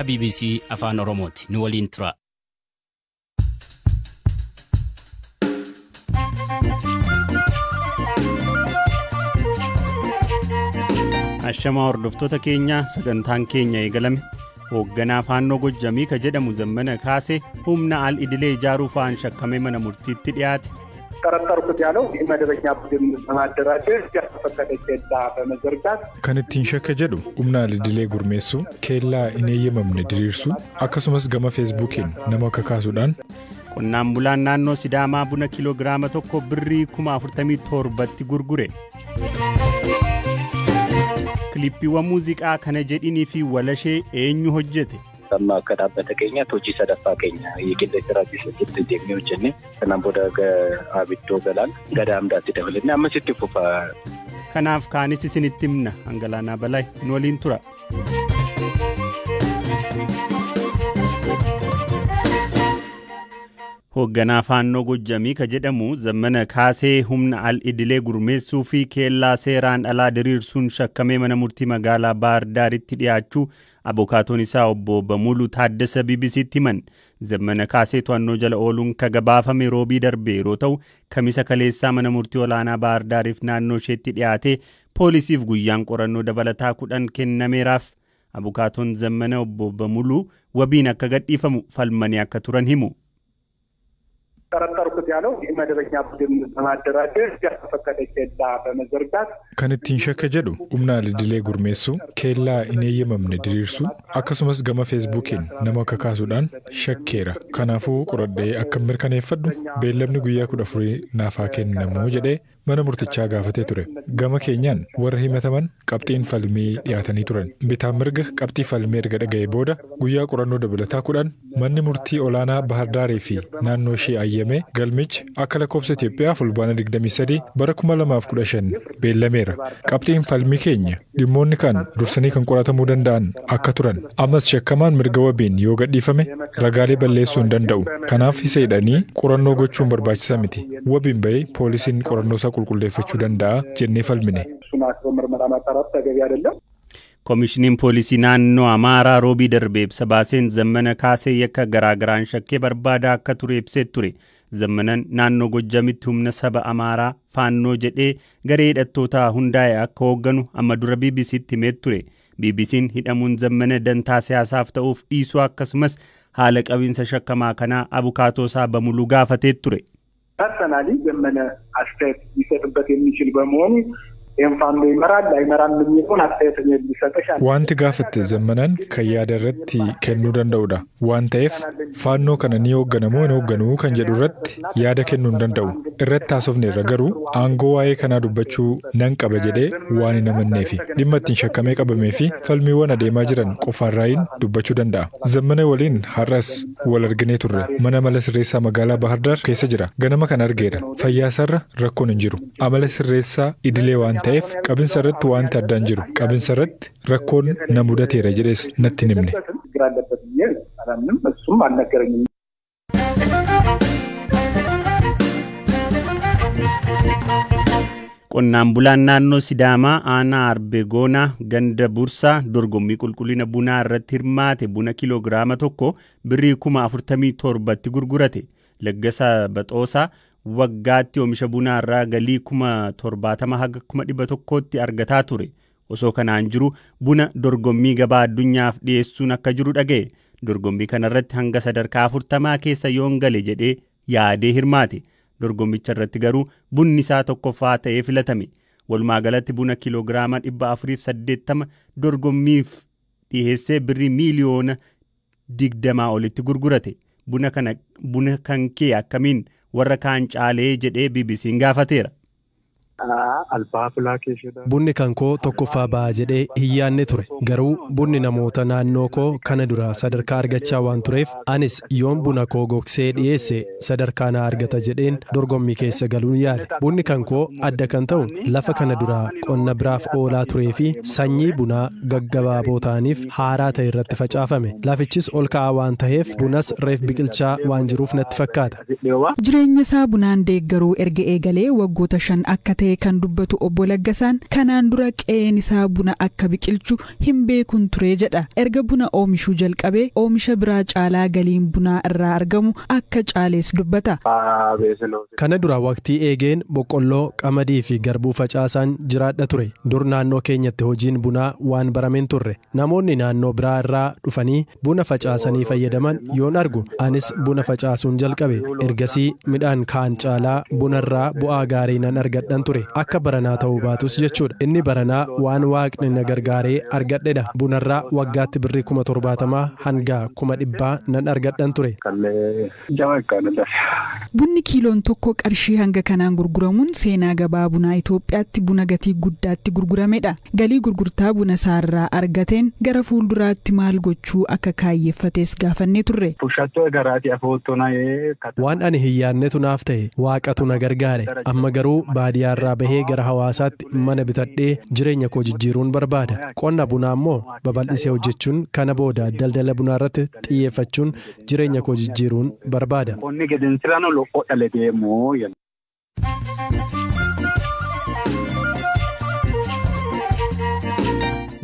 BBC Afaan Oromooti. Nu waliin tura. Ashamaa hordoftoota keenya, sagantaan keenya eegalame. Hoogganaa Faannoo Gojjamii ka jedhamu Zammana Kaasee humna al idilee ijaaruu fa'aan shakkamee mana murtiitti dhiyaate. ጠረጠርኩት ያለው መደበኛ ቡድን በማደራጀት ያልተፈቀደ ኬላ በመዘርጋት። Kan ittiin shakke jedhu humna al-idilee gurmeessuu, keellaa hin eeyyamamne diriirsuu, akkasumas gama Feesbuukiin nama kakaasuudhaan. Qonnaan bulaan naannoo Sidaamaa buna kiiloogiraama 1 birrii 47,000tti gurgure. Kilippiiwwan muuziqaa kana jedhinii fi walashee eenyu hojjete? Amma akka dhaabbata keenyaatti hojii sadaffaa keenya qilleensa raajii deemnee hojjenne, sanaan booda Abiddoo Galaan Gadaa Amdaatti dabalannee ammas itti fufa. Kanaaf kaanis isinitti himna, Hangalaanaa Balaay nu waliin tura. Hoogganaa Faannoo Gojjamii ka jedhamu Zammana Kaasee humna al idilee gurmeessuu fi keellaa seeraan alaa diriirsuun shakkamee mana murtii magaalaa Baahir Daaritti dhiyaachuu abukaatoon isaa obbo Bamuuluu Taaddasa BBCtti himan. Zammana Kaasee to'annoo jala ooluun ka gabaafame roobii darbe yeroo ta'u, Kamisa kaleessaa mana murtii olaanaa Baahir Daariif naannoo isheetti dhiyaatee poolisiif guyyaan qorannoo dabalataa 10 kennameeraaf. Abukaatoon Zammana obbo Bamuuluu wabiin akka gadhiifamu falmanii akka turan himu. ጠረጠርኩት ያለው መደበኛ ቡድን በማደራጀት ያልተፈቀደ ኬላ በመዘርጋት። Kan ittiin shakke jedhu humna al-idilee gurmeessuu, keellaa hin eeyyamamne diriirsuu, akkasumas gama Feesbuukiin nama kakaasuudhaan shakkeera. Kanaafuu qoradhee akka mirkaneeffadhu beellamni guyyaa 14 naaf haa kennamu jedhee mana murtichaa gaafatee ture. Gama keenyaan warra himataman qabxiin falmii dhiyaatanii turan. Bitaan mirga qabxii falmii erga dhaga'ee booda guyyaa qorannoo dabalataa 10 manni murtii olaanaa Bahar Daarii fi naannoo ishee ayyamee galmichi akka lakkoofsa Itoophiyaa Fulbaana 23 bara 2015 beellameera. Qabxiin falmii keenya dhimmoonni kan dursanii kan qoratamuu danda'an akka turan. Ammas shakkamaan mirga wabiin yoo gadhiifame ragaalee balleessuu hin danda'u. Kanaaf isa hidhanii qorannoo gochuun barbaachisaa miti. Wabiin bahee poolisiin qorannoo isaa qulqulleeffachuu danda'a jennee falmine. ምርመራ ማጣራት ተገቢ አይደለም። Koomishiniin Poolisii naannoo Amaaraa roobii darbe ibsa baaseen Zammana Kaasee yakka garaagaraan shakkee barbaadaa akka ture ibsee ture. Zammanan naannoo Gojjamitti humna saba Amaaraa Faannoo jedhee garee hidhattootaa hundaa'e akka hoogganu amma dura BBCtti himee ture. BBC'n hidhamuun Zammana dantaa siyaasaaf ta'uuf dhiisuu akkasumas haala qabiinsa shakkamaa kanaa abukaatoo isaa Bamuluu gaafatee ture. ፐርሰናሊ ዘመነ አስተያየት ሊሰጥበት የሚችል በመሆኑ ይህም ፋኖ ይመራል አይመራም የሚለውን አስተያየት ሊሰጥሽ Wanti gaafatte Zammanaan kan yaada irratti kennuu danda'udha. Waan ta'eef faannoo kana ni hoogganamoo hin hoogganuu kan jedhu irratti yaada kennuu hin danda'u. Irratti haasofneerra, garuu aangoo waa'ee kanaa dubbachuu nan qaba jedhee waan hin amanneefi dhimma ittiin shakkamee qabamee fi falmiiwwan adeemaa jiran qofaarraayin dubbachuu danda'a. Zammana waliin har'as wal arginee turre, mana mala sirreessaa magaalaa Bahar Daar keessa jira. Ganama kan argeera. Fayyaasarra rakkoon hin jiru. Amala sirreessaa idilee waan ta'eef qabinsa irratti wanti addaan jiru. Qabinsa irratti rakkoon na mudateera jedhees natti hin himne. ችግር አለበት ብዬ አላምንም። እሱም አልነገረኝም። Qonnaan bulaan naannoo Sidaamaa aanaa Arbegoonaa ganda Bursaa dorgommii qulqullina bunaa irratti hirmaate buna kiiloogiraama 1 birrii 47,000tti gurgurate. Laggasaa Baxoosaa waggaatti oomisha bunaa irraa galii 70,000 haga 100,000tti argataa ture. Osoo kanaan jiru buna dorgommii gabaa addunyaaf dhiyeessuun akka jiru dhaga'e. Dorgommii kanarratti hanga sadarkaa 40 keessa yoon gale jedhee yaadee hirmaate. Dorgommicha irratti garuu bunni isaa tokkoffaa ta'ee filatame. Walumaa galatti buna kiiloogiraama 480 dorgommiif dhiyeessee birrii miiliyoona 20 olitti gurgurate. Buna kana buna kan kee akkamiin warra kaan caalee jedhee BBC'n gaafateera. Bunni kan koo tokkoffaa ba'a jedhee hin yaadne ture. Garuu bunni namoota naannoo koo kana dura sadarkaa argachaa waan tureef, anis yoon buna koo gogsee dhiyeesse sadarkaa naa argata jedheen dorgommii keessa galuun yaale. Bunni kan koo adda kan ta'u lafa kana dura qonna biraaf oolaa turee fi sanyii bunaa gaggabaaboo ta'aniif haaraa ta'e irratti facaafame. Lafichis ol ka'aa waan ta'eef, bunas reef biqilchaa waan jiruuf natti fakkaata. Jireenya isaa bunaan deeggaruu erga eegalee waggoota 5 akka ta'e kan dubbatu obbo Laggasaan kanaan dura qe'een isaa buna akka biqilchu hin beekun ture jedha. Erga buna oomishuu jalqabee oomisha biraa caalaa galiin bunaa irraa argamu akka caalees dubbata. Kana dura waqtii eegeen boqqolloo, qamadii fi garbuu facaasaan jiraadha ture. Dur naannoo keenyatti hojiin bunaa waan barameen turre. Namoonni naannoo biraa irraa dhufanii buna facaasanii fayyadaman yoon argu anis buna facaasuun jalqabe. Ergasii midhaan kaan caalaa bunarraa bu'aa gaarii nan argadhan ture. Akka baranaa ta'uu baatus jechuudha. Inni baranaa waan waaqni na gargaaree argadhedha. Bunarraa waggaatti birrii 70,000 hanga 100,000 nan argadhan ture. Bunni kiiloon tokko qarshii hanga kanaan gurguramuun seenaa gabaa bunaa Itoophiyaatti buna gatii guddaatti gurguramedha. Galii gurgurtaa buna isaarraa argateen gara fuulduraatti maal gochuu akka kaayyeeffates gaafannee turre. Waan ani hin yaadnetu naaf ta'e waaqatu na gargaare. Amma garuu baadiyyaarraa bahee gara hawaasaatti mana bitadhee jireenya koo jijjiiruun barbaada. Qonna bunaa immoo babal'isee hojjechuun kana booda daldala bunaa irratti xiyyeeffachuun jireenya koo jijjiiruun barbaada.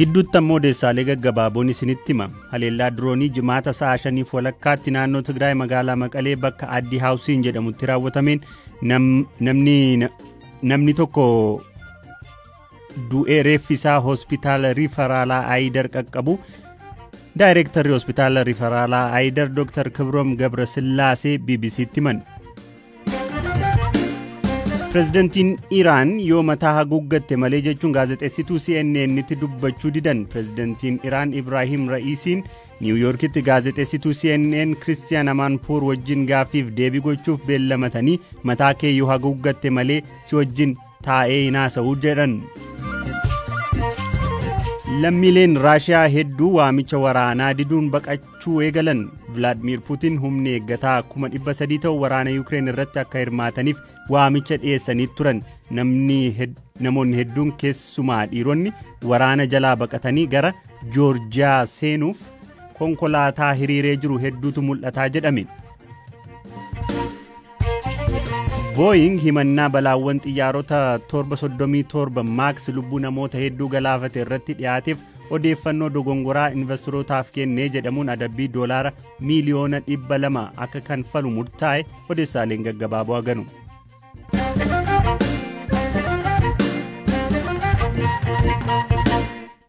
Gidduutti ammoo odeessaalee gaggabaaboon isinitti hima. Haleellaa diroonii jimaata sa'a 5:30 naannoo Tigraay magaalaa Maqalee bakka Addii Haawusiin jedhamutti raawwatameen namni tokko du'ee reeffi isaa hospitaala Riifaraalaa Aayidar qaqqabu. Daayireektarri hospitaala Riifaraalaa Aayidar Dr. Kibroom Gabrasillaasee BBCtti himan. Pireezidantiin Iraan yoo mataa haguuggatte malee jechuun gaazexeessituu CNN'tti dubbachuu didan. Pireezidantiin Iraan Ibraahim Ra'iisiin Niiw Yoorkitti gaazexeessituu CNN Kiristiyaan Amaanpoor wajjin gaaffiif deebii gochuuf beellamatanii mataa kee yoo haguuggatte malee si wajjin taa'ee hin haasa'u jedhan. Lammiileen Raashiyaa hedduu waamicha waraanaa diduun baqachuu eegalan. Vilaadimiir Puutiin humni eeggataa 300,000 ta'u waraana Yuukireen irratti akka hirmaataniif waamicha dhiyeessanii turan. Namoonni hedduun keessumaa dhiironni waraana jalaa baqatanii gara Joorjiyaa seenuuf konkolaataa hiriiree jiru hedduutu mul'ataa jedhame. Booying himannaa balaawwan xiyyaarota 737 Max lubbuu namoota hedduu galaafate irratti dhiyaateef odeeffannoo dogongoraa investorootaaf kennee jedhamuun adabbii $200 miiliyoona akka kanfalu murtaa'e odeessaaleen gaggabaaboo haganu.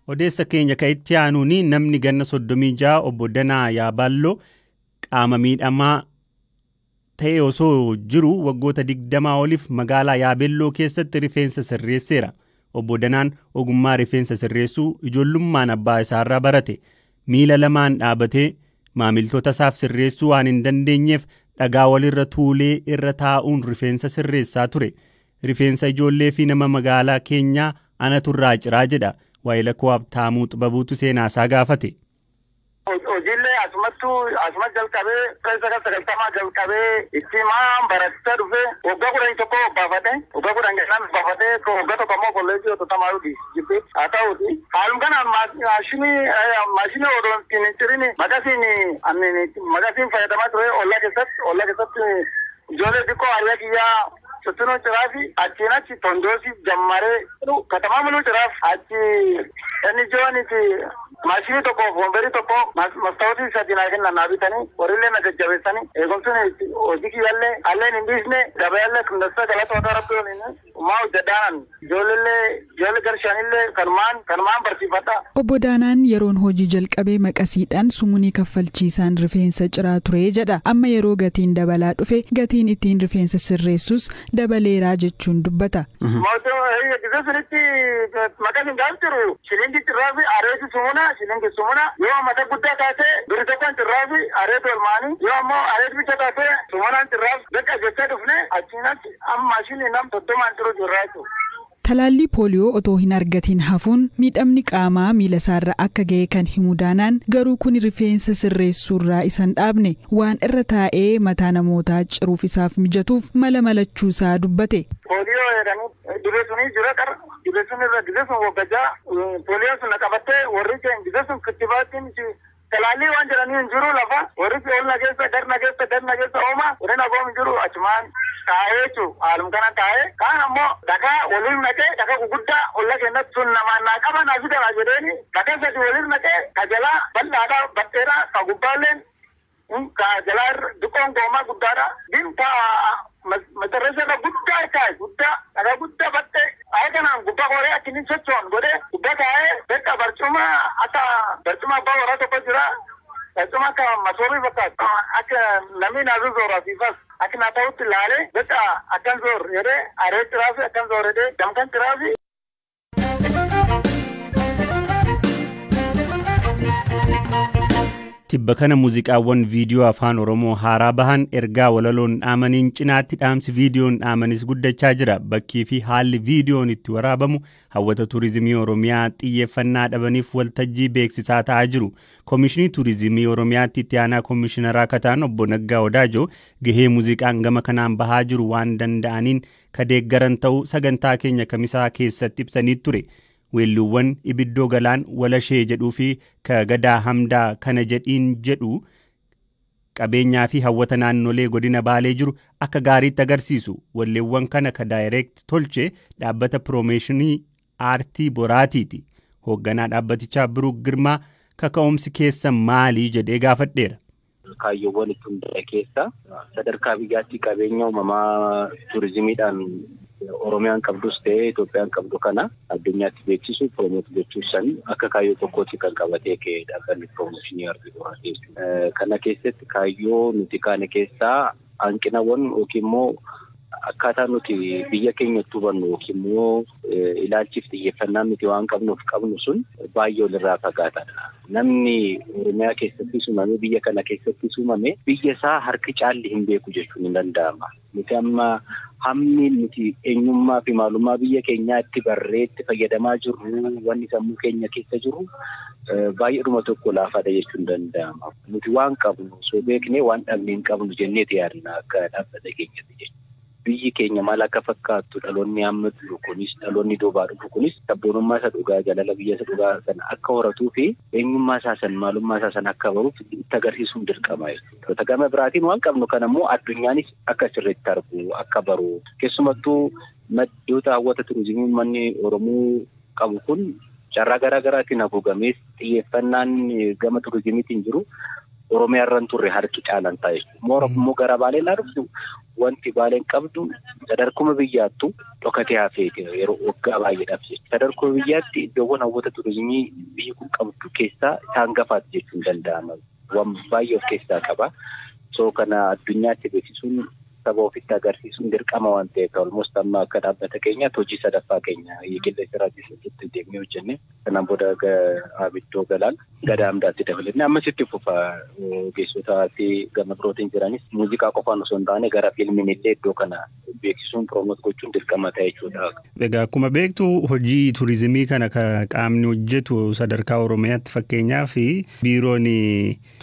Odeessa keenya kan itti aanuun namni ganna 36 obbo Danaa Yaaballoo qaama miidhamaa ta'e osoo jiru waggoota 20 oliif magaalaa Yaabelloo keessatti rifeensa sirreesseera. Obbo Danaan ogummaa rifeensa sirreessuu ijoollummaan abbaa isaarraa barate. Miila lamaan dhaabatee maamiltoota isaaf sirreessuu waan hin dandeenyeef dhagaa walirra tuulee irra taa'uun rifeensa sirreessaa ture. Rifeensa ijoollee fi nama magaalaa keenyaa anatu irraa ciraa jedha. Waa'ila koo Habtaamuu Xibabuutu seenaasaa gaafate. Hojiilee asuma jalqabee 1990 jalqabee itti maan barachaa dhufe waggaa 11 baafate waggaa 15 baafate waggaa tokko immoo kolleejjii otoo tamaaru jibbi haa ta'uuti haaluma kanaan maashinii odoo hin cirin maqasiin fayyadamaa ture ollaa keessatti ijoollee xiqqoo hariyaa kiyyaa Sottunoo ciraafi achiin achi tondoosi jammaree katamaa muluu ciraaf achi inni jooniti maashinii tokkoof womberii tokko mastaawotii sadi naa kennan naa bitanii warrillee na jajjabeessanii eegumsuun hojii kiyyallee alleen hin dhiisne gabayallee kundassa galata waaqa rabbii waliin maa hojjedhaanan ijoolleellee ijoollee garshaanillee kanumaan barsiifadha. Obbo Daanaan yeroon hojii jalqabee maqasiidhaan sumunii kaffalchiisaan rifeensa ciraa ture jedha. Amma yeroo gatiin dabalaa dhufe gatiin ittiin rifeensa sirreessus dabaleeraa jechuun dubbata. Gisee sunitti maqasiin gaaf jiru shilingi cirraafi areeti sumuna shilingi sumuna yoo mata guddaa taate birri tokkoon cirraafi areeti olmaanii yoo ammoo areeti bicha taate sumunaan cirraaf bakka jechaa dhufne achiin achi amma maashinii nam 30 ciru jirraa jechuudha. Talaallii pooliyoo otoo hin argatiin hafuun miidhamni qaamaa miila isaarra akka ga'e kan himu Daanaan garuu kun rifeensa sirreessuurraa isan dhaabne waan irra taa'ee mataa namootaa ciruuf isaaf mijatuuf mala malachuusaa dubbate. Pooliyoo jedhanii dhibee sunii jira qara dhibee sun irra gisee sun waggajaa pooliyoo sun qabattee warri keenya gisee sun kittibaatiin Talaalli waan jedhanii hin jiru lafa warri ol nageessa gad nageessa gad nageessa ooma warri nagoom hin jiru achumaan taa'ee jechuudha. Haaluma kana taa'ee kaan ammoo dhagaa waliin naqee dhagaa guguddaa olla keenyatti sun namaan naa qaba naa fidana jedheeni dhagaa sadi waliin naqee ka jalaa bal'aadhaa badheeraa ka gubbaalleen ka jalaa diqoon goomaa guddaadha. Din ka matarreessa guddaa taa'e guddaa dhagaa guddaa badhee ayee kanaan gubbaa qoree akki inni socho'an godhee gubbaa taa'ee bakka barcuma akka barcuma abbaa warraa tokko jira. Barcuma akka masoorii fakkaatu akka namni naasuu zooraa siifas akka naa ta'utti ilaalee bakka akkan zoor jedhee aree ciraafi akkan zoor jedhee damkan ciraafi. Tibba kana muuziqaawwan viidiyoo afaan Oromoo haaraa bahan ergaa walaloon dhaamaniin cinaatti dhaamsi viidiyoon dhaamanis guddachaa jira. Bakkii fi haalli viidiyoon itti waraabamu hawwata turizimii Oromiyaa xiyyeeffannaa dhabaniif waltajjii beeksisaa ta'aa jiru. Koomishinii Turizimii Oromiyaatti itti aanaa koomishinaraa kataan obbo Naggaa Odaajoo gahee muuziqaan gama kanaan bahaa jiru waan danda'aniin kadeeggaran ta'uu sagantaa keenya kamisaa keessatti ibsanii ture. Weelluuwwan ibiddoo galaan walashee jedhuu fi ka gadaa hamdaa kana jedhiin jedhu qabeenyaa fi hawwata naannolee godina Baalee jiru akka gaariitti agarsiisu. Walleewwan kana ka daayireekt tolche dhaabbata piroomeeshinii aartii Boraatiiti. Hoogganaa dhaabbatichaa Biruuk Girmaa kaka'umsi keessa maalii jedhee gaafadheera. Kaayyoowwan itti hundaa'e keessa sadarkaa biyyaatti qabeenya uumamaa turizimiidhaan Oromiyaan qabdus ta'ee Itoophiyaan qabdu kana addunyaatti beeksisuu piroomoot gochuu san akka kaayyoo tokkootti kan qabatee ka'e dhaabbanni piroomooshinii aartii Boraati jechuudha. Kana keessatti kaayyoo nuti kaane keessaa hanqinawwan yookiin immoo akkaataa nuti biyya keenya itti hubannu yookiin immoo ilaalchiif xiyyeeffannaan nuti waan qabnuuf qabnu sun baay'ee walirraa fagaataadha. Namni Oromiyaa keessatti uumame biyya kana keessatti uumame biyya isaa harki caalli hin beeku jechuun hin danda'ama. Nuti amma hammi nuti eenyummaa fi maalummaa biyya keenyaa itti barree itti fayyadamaa jirru wanni sammuu keenya keessa jiru baay'eedhuma tokko laafaadha jechuun danda'ama. Nuti waan qabnu osoo beeknee waan dhabne hin qabnu jenneeti yaadna akka dhaabbata keenyatti jechuudha. Biyyi keenya maal akka fakkaattu dhaloonni amma jiru kunis dhaloonni duubaa dhufu kunis sabboonummaa isa dhugaa jaalala biyya isa dhugaa sana akka horatuu fi eenyummaa isaa san maalummaa isaa san akka baruuf itti agarsiisuun dirqama jechuudha. Gama biraatiin waan qabnu kana immoo addunyaanis akka sirriitti argu akka baru keessumattuu maddoota hawwata turizimii uummanni Oromoo qabu kun carraa garaa garaatiin haguugamees xiyyeeffannaan gama turizimiitiin jiru Oromiyaa irra hin turre harki caalaan ta'a jechuudha. Moora immoo gara Baalee naa dhuftu wanti Baaleen qabdu sadarkuma biyyaattu dhokatee hafee yeroo waggaa baay'eedhaaf jechuudha. Sadarkuma biyyaatti iddoowwan hawwata turizimii biyyi kun qabdu keessaa isaan gafaati jechuun danda'ama. Waan baay'ee of keessaa qaba. So kana addunyaatti beeksisuun saba ofitti agarsiisuun dirqama waan ta'eef almost amma akka dhaabbata keenyaatti hojii sadaffaa keenya qilleensa raajii deemnee hojjenne sanaan booda abiddoo galaan gadaa hamdaatti dabalannee ammas itti fufa ogeessotaa fi gama birootiin jiranis muuziqaa qofaan osoo hin taane gara fiilmiin illee iddoo kana beeksisuun piroomoot gochuun dirqama ta'e jechuudha. Egaa akkuma beektu hojii turizimii kana qaamni hojjetu sadarkaa Oromiyaatti fakkeenyaaf biiroon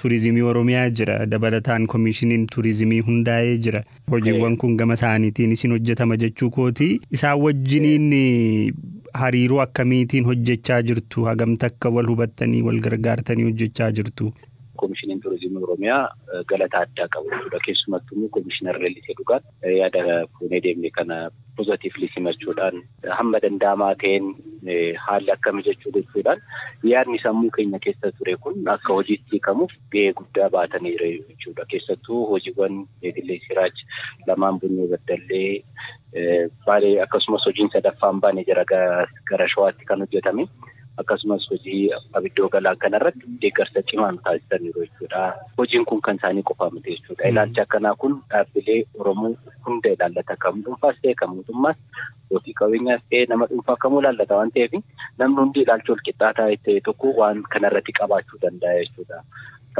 turizimii Oromiyaa jira dabalataan koomishiniin turizimii hundaa'ee jira. Hojiiwwan kun gama isaaniitiin isin hojjetama jechuu kooti. Isaan wajjiniin hariiroo akkamiitiin hojjechaa jirtu? Hagam takka wal hubattanii wal gargaartanii hojjechaa jirtu? Koomishiniin Turizimii Oromiyaa galata addaa qabu jechuudha. Keessumattuu immoo Koomishinar Leellisee Dhugaan yaada fuunee deemne kana pozitiivli simachuudhaan hamma danda'amaa ta'een haalli akka mijachuu gochuudhaan yaadni sammuu keenya keessa ture kun akka hojiitti hiikamuuf gahee guddaa baataniiru jechuudha. Keessattuu hojiiwwan Leellisee Siraaj lamaan Bunyoo Baddallee Baalee akkasumas hojiin sadaffaan baane jira gara Shawaatti kan hojjetame. Akkasumas hojii abiddoo galaan kanarratti deeggarsa cimaa nu taasisaniiru jechuudha. Hojiin kun kan isaanii qofaa miti jechuudha. Ilaalchi akkanaa kun dhaabbilee Oromoo hunda ilaallata. Kan dhuunfaas ta'e kan mootummaas hojii qabeenyaas ta'e nama dhuunfaa kamuu ilaallata waan ta'eef namni hundi ilaalcha wal qixxaataa ta'e tokko waan kanarratti qabaachuu danda'a jechuudha.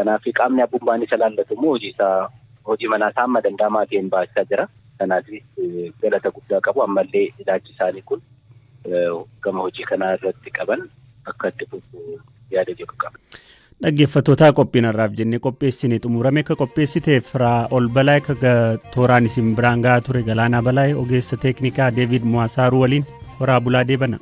Kanaaf qaamni abbummaan isa ilaallatu immoo hojii isaa hojii manaa isaa hamma danda'amaa ta'een baachaa jira. Kanaafis galata guddaa qabu ammallee ilaalchi isaanii kun gama hojii kanaa irratti qaban akka itti fufu yaada jedhu qaba. Dhaggeeffattootaa qophiin har'aaf jennee qopheessine xumurame akka qopheessiteef firaa ol balaa akka tooraan isin biraan gahaa ture Galaanaa Balaayee ogeessa teeknikaa Deevid Muwaasaaruu waliin horaa bulaa deebana.